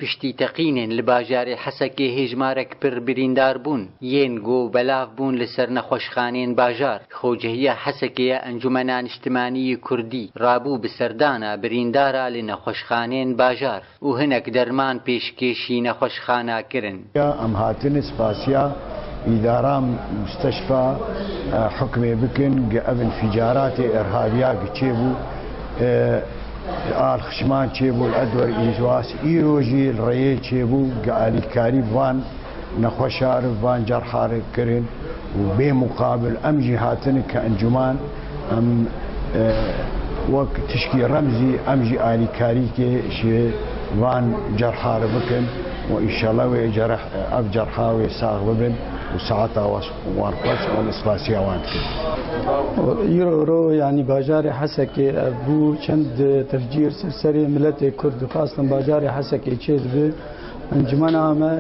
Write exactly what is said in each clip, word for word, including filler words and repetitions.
Piştî teqînên li bajarê Hesekê hêjmarek pir birîndar bûn. Yên ku belav bûn li ser nexweşxanên bajar, Xocehiya Hesekê ya Encûmena Niştimanî yê Kurdî rabû bi serdana birîndara li nexweşxanên bajar û hinek derman pêşkêşî nexweşxana kirin. Em hatin spasiya îdara musteşfa, e, hukmê bikin, gi ev înficaratê irhabiya gi çêbû, e, al xişman çêbû, li edwer îzwas, îro jî li rêyê çêbû, gi alîkarî van nexweşa re, van cerha re kirin û bê muqabil em jî hatin ke encûman em, e, wek tişkî remzî em jî alîkarîkê ji van cerha re bikin û înşallah wê cerh, ev cerha wê sax bibin û saeta was-, wan xweş û spasiya wan dikin. Îro ro, yanî bajarê Hesekê ev bû çend tefcîr ser serê miletê Kurd û xastin bajarê Hesekê çêdibe. Encumena me,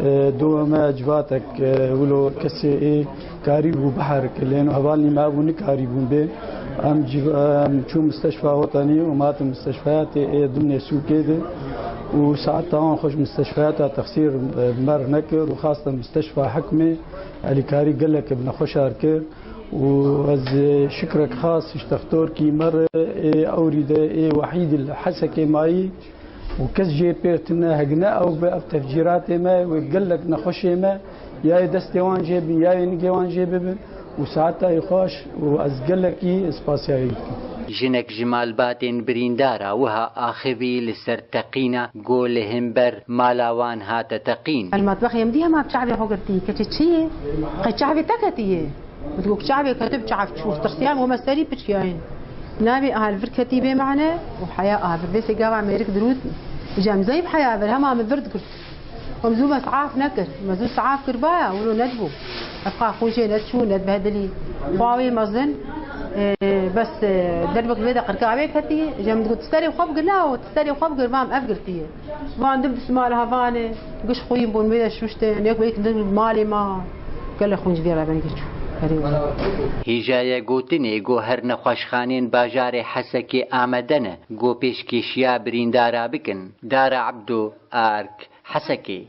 e, do me civatek, e, wilo kesê ê karî bû biherike, lê no hevalnî me hebû nikarîbûn bê. Em civ-, em çûn misteşfa wetenî û me hatin misteşfayatê ê Dimnê sûkê de û saeta wan xweş misteşfayata texsîr, e, mer nekir û xastin misteşfa hikmê alîkarî gelek bi nexweşar kir û ez, e, şikrek xas ji textorkî me re ê ewrî de ê wehîdî li Hesekê mayî û kes jê pêr tune, hegine ew bi ev tefcîratê me wê gelek nexweşê me, ya yê destê wan jê bin, ya yê nigê wan jê bibin û saeta wî xweş û ez gelekî spasiya wî dikim. Jinek ji malbatên birîndara wiha axivî li ser teqîna ku li hember mala wan hate teqîn. El matbex yê min dî hema bi çavê xwe girtî. Keçê çi yê? Qey çavê te ketî yê? Min digot, çavê ketib, çav çû, tirsiyan, we me serî piçkiyayîn. Navê aha li vir ketî bê mane û heya aha vir. Vê sê gava mêrik dirût, îca em zeyb heya vir, hema min vir digirt. Em zû me siaf nekir, me zû siaf kir baya, wilo nedibû. Ev xwe xûn jê neçû, nedibehedilî. Xwa wê mezin, e, bes, e, derbek vê de qirka wê ketî, îca min digot, tu serê xwe bigir, na, tu serê xwe bigir, vam ev girtiye. Van dim dusmal hevanê, giş xwîn bûn, wê de şuştin, yek wê din malê ma, gelek xwîn ji vê re vengê çû. Herê wê. Hêjayê gotinê ku her nexweşxanên bajarê Hesekê amade ne ku pêşkêşiya birîndara bikin. Dara Ebdo, Ark, Hesekê.